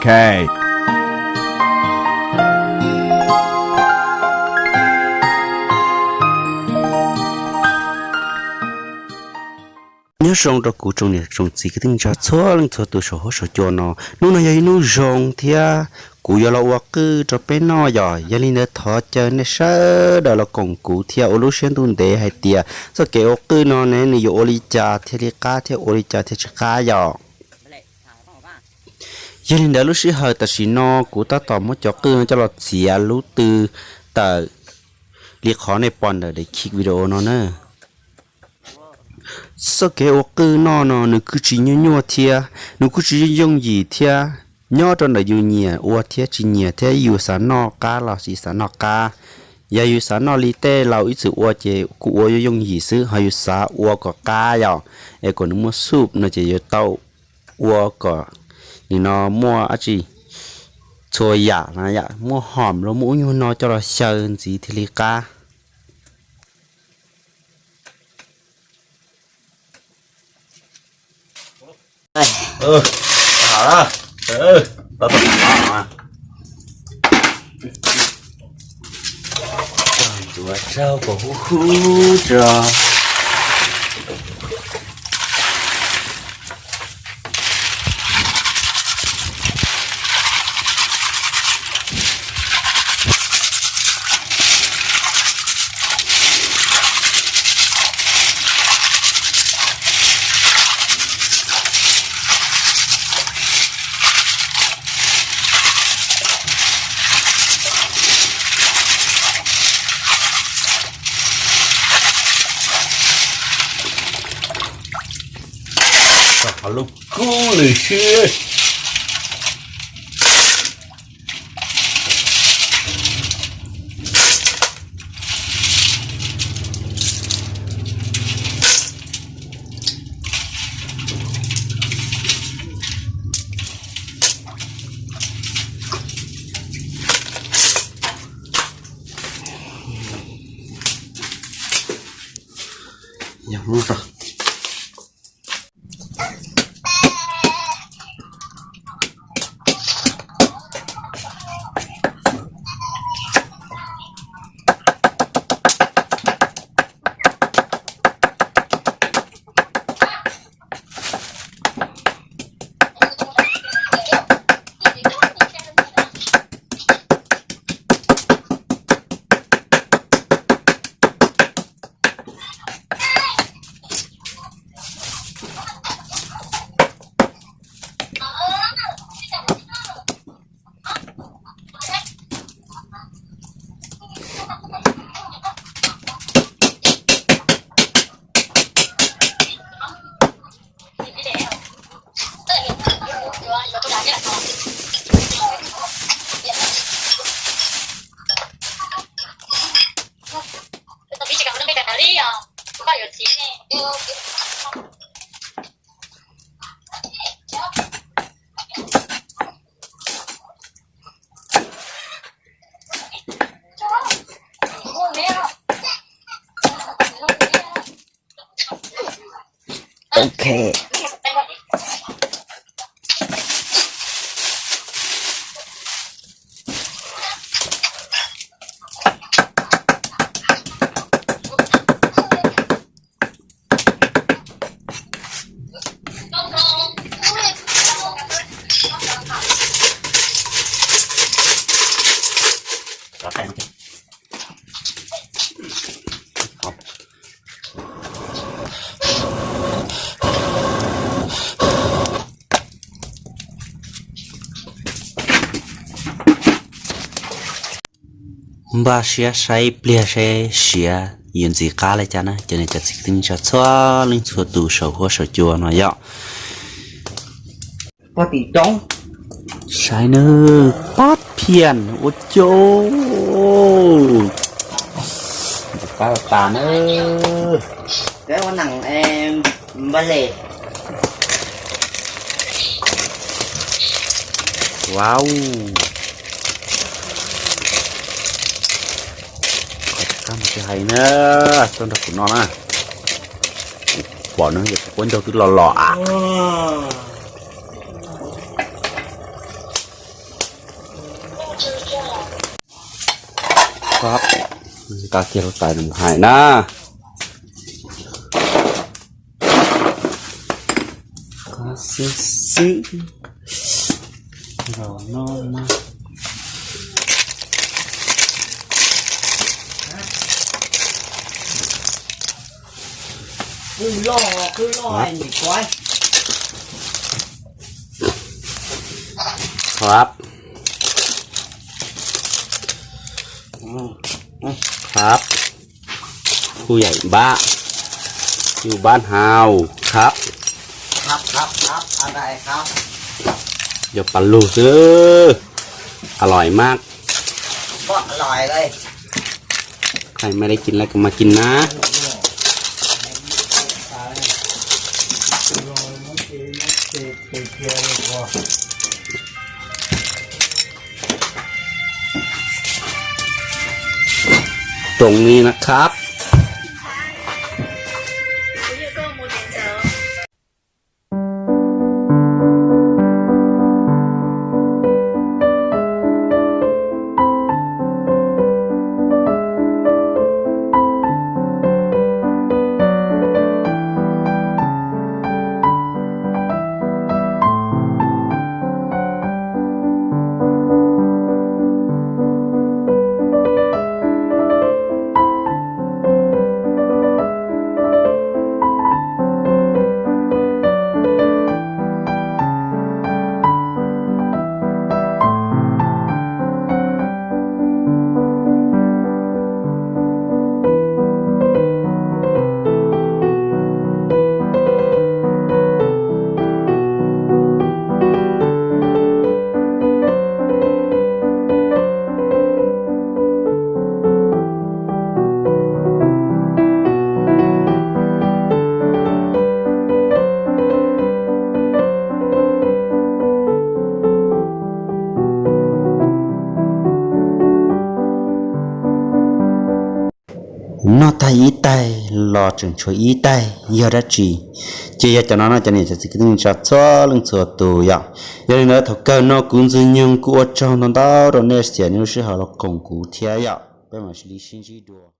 K. Nyob zoo rau kuv tsoom niam tsoom txiv kwv tij neej tsa txhua leej txhua tus saum huab saum cua no. Hnub no yog ib hnub zoo thiab kuv yuav los ua qwj rau peb noj yom. Yog li ntawd thov caw nej sawv daws los koom kuv thiab ua lub siab ntuj ntev hais tias txoj kev ua qwj no ne nws yuav ua li cas thiaj li qab thiab ua li cas thiaj tsis qab yom. Yog li ntawd lub sij hawm tam sim no kuv tab tom muab cov qwj no coj los txiav lub tw tawm li qhov nej pom ntawm daim khij video no na. Txoj kev ua qwj noj no nws kuj tsis nyuaj nyuaj thiab, nws kuj tsis yooj yim thiab. Nyob rau ntawm yus nyiam ua thiab tsis nyiam thiab, yus xav noj qab los sis xav noj qab. Yog yus xav noj li tej laus ib txwm ua ces kuj ua yooj yooj yim xwb, ho yus xav ua kom qab yom, es kom nws muaj xuj no ces yuav tau ua kom nim no muaj dab tsi, txhua yam na, muaj hom los muaj ub nyuag no coj los xyaw ntxiv thiaj li qab. Ua rau kom huv huv tso. Kom qhov lub kub lwm xwb. Ok. Npaj siab saib pliag seb siav yuav ntxiv qab li cas na cov niam cov txiv kwv tij neej tsa txhua leej txhua tus saum huab saum cua no yom. Saib nawb, pab phiaj ua cauj. Ntxiv qab tas nawb. Wow. Qab mus tsis hais na, txhob nrog kuv no na. Kuv pom no yog kuv quab ncaug twb los los a. Kab kiag lub tais mus hais na. Kab xwb xwb. Zaum no masครับ ครับ ผู้ใหญ่บ้าน อยู่บ้านเฮา ครับ ครับ ครับ ครับ อะไรครับ Yog pas lug xwb. อร่อยมาก ก็อร่อยเลย ใครไม่ได้กินแล้วก็มากินนะ ตรงนี้นะครับ Noj tag ib taig los tseem tshuav ib taig yog dab tsi? Ces yog cov no no cov niam cov txiv kwv tij neej tsa txhua leej txhua tus yom. Yog li ntawd thaum kawg no kuv Ntxwg Nyoog kuj ua tsaug ntau ntau rau nej xiam nej lub sij hawm los koom kuv thiab yom. Peb mam li sib ntsib dua.